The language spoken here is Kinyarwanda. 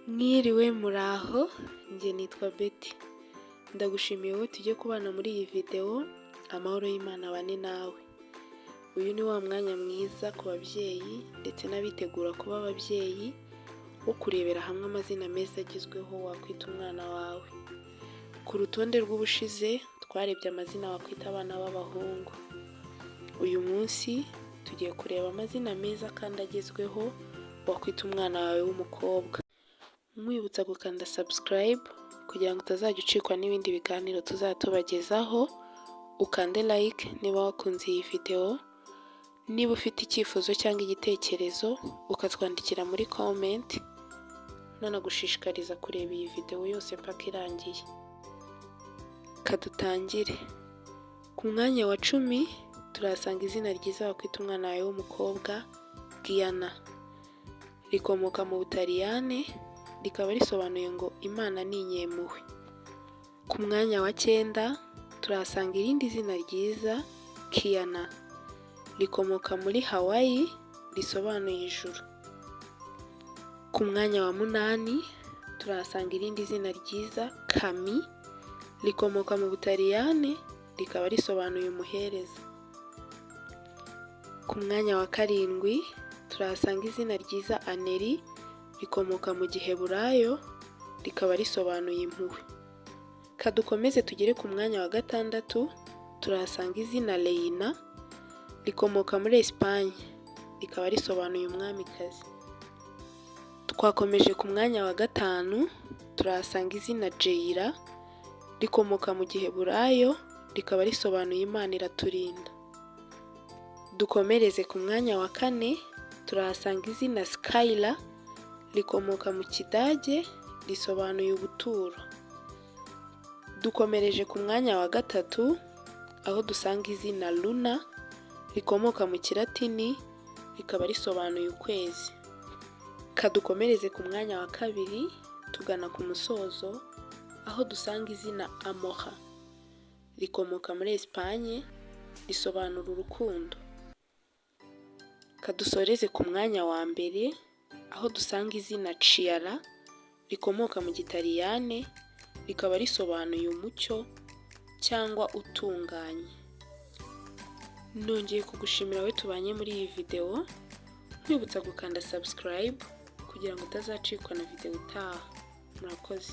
Mwiriwe, muraho, njye nitwa Betty. Ndagushimiye wowe tugiye kubana muri iyi videwo, amahoro y'Imana abane nawe. Uyu ni wa mwanya mwiza ku babyeyi ndetse n'abitegura kuba ababyeyi wo kurebera hamwe amazina meza agezweho wakwita umwana wawe. Ku rutonde rw'ubushize twarebye amazina wakwita abana b'abahungu. Uyu munsi tugiye kureba amazina meza kandi agezweho wakwita umwana wawe w'umukobwa. Nkwibutsa gukanda subscribe kugira ngo utazajya ucikwa n'ibindi biganiro tuzajya tubagezaho, ukande like niba wakunze iyi videwo, niba ufite icyifuzo cyangwa igitekerezo ukatwandikira muri comment, nanagushishikariza kureba iyi videwo yose mpaka irangiye. Kadutangire. Ku mwanya wa 10 turahasanga izina ryiza wakwita umwana wawe w'umukobwa, Giana. Rikomoka mu Butaliyane, rikaba risobanuye ngo "Imana ni inyempuhwe". Ku mwanya wa 9 turahasanga irindi zina ryiza, Kiana. Rikomoka muri Hawaii, risobanuye ijuru. Ku mwanya wa 8 turahasanga irindi zina ryiza, Kami. Rikomoka mu Butaliyane, rikaba risobanuye umuhereza. Ku mwanya wa 7 turahasanga izina ryiza Aneri, rikomoka mu Giheburayo, rikaba risobanuye impuhwe. Kadukomeze tugere ku mwanya wa 6, turahasanga izina Reina, rikomoka muri Esipanye, rikaba risobanuye umwamikazi. Twakomeje ku mwanya wa 5, turahasanga izina Jeyira, rikomoka mu Giheburayo, rikaba risobanuye "Imana iraturinda". Dukomereze ku mwanya wa 4, turahasanga izina Skyla, rikomoka mu Kidage, risobanuye ubuturo. Dukomereje ku mwanya wa 3, aho dusanga izina Luna, rikomoka mu Kilatini, rikaba risobanuye ukwezi. Kadukomereze ku mwanya wa 2 tugana ku musozo, aho dusanga izina Amora, rikomoka muri Esipanye, risobanura urukundo. Kadusoreze ku mwanya wa 1, aho dusanga izina Ciara, rikomoka mu Gitaliyane, rikaba risobanuye umucyo cyangwa utunganye. Nongeye kugushimira wowe tubanye muri iyi videwo, nkwibutsa gukanda subscribe kugira ngo utazacikwa na videwo itaha. Murakoze.